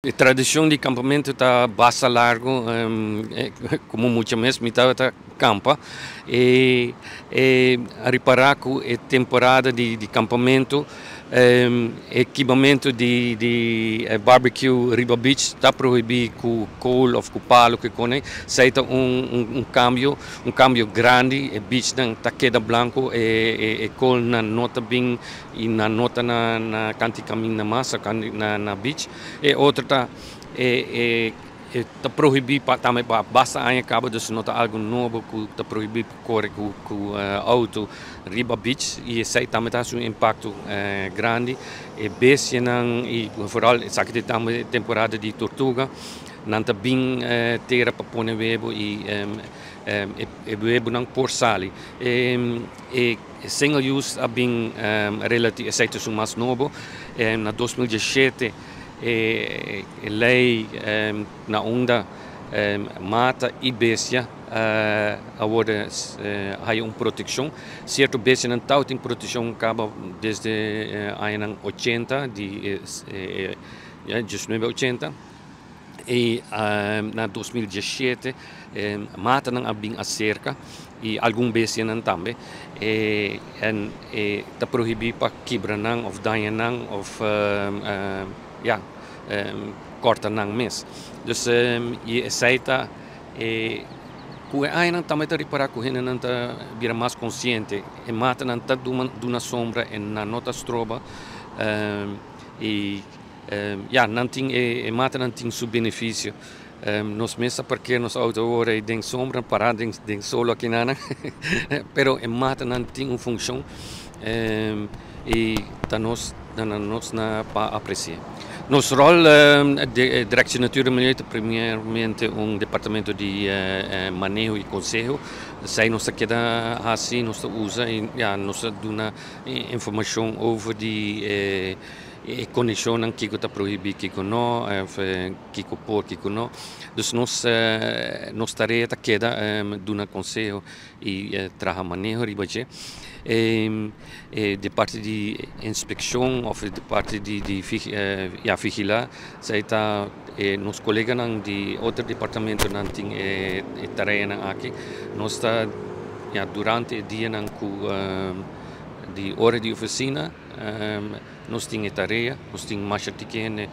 E tradicion di campamento ta basta largo, como mucha mes mi tabata campa y a ripara cu e temporada di campamento, e kimamento di barbecue riba beach ta prohibi cu coal of cu palo cu cone. Esey ta un cambio, un cambio grandi. E beach nan ta keda blanco, e coal nan no ta bin y nan no ta na canti camina mas na beach. E otro ta e ta prohibi pa tambe pa basta aña caba, dus no ta algo nobo cu ta prohibi core cu auto riba beach y esey tambe ta un impacto grandi. E bestianan y vooral esaki tambe temporada di tortuga, nan ta bin tera pa pone webo y e webo nan por sali. E single use a bin relativo, esey ta mas nobo. Na 2017 e ley na unda mata y bestia awor hay un proteccion. Cierto bestia nan tin proteccion caba desde aña 80 di 1980 y na 2017 mata nan a bin acerca y algun bestia nan tambe en ta prohibi pa kibra nan of daña nan of ja, corta nan mes. Dus y esey ta cu e añanan tambe ta ripara cu hendenan ta bira mas consciente. E mata nan ta duna sombra y nan no ta stroba y ja, nan tin e mata nan tin su beneficio. Nos mes a parkeer nos auto awor den sombra, para den solo aki nan. Pero e mata nan tin un funcion y ta nos na nos na pa aprecia. Nos rol di Directie Natuur en Milieu ta primeramente un departamento di maneho y conseho. Esey nos keda asina, nos usa y ja, nos duna informacion over di condicion cu ta prohibi, cu no, cu por, cu no. Dus nos tarea ta keda duna conseho y traha maneho riba dje. E parti di inspeccion of e parti di ja, vigila, esey ta nos coleganan di otro departamento nan tin e tarea aki. Nos ta, ja, durante e dianan cu di ora di oficina, nos tin e tarea, nos tin mas hende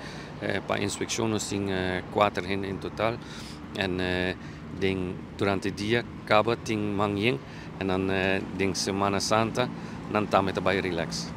pa inspeccion, nos tin cuater hende in total. En den durante dia caba tin man yen en dan den Semana Santa nan tambe ta bay relax.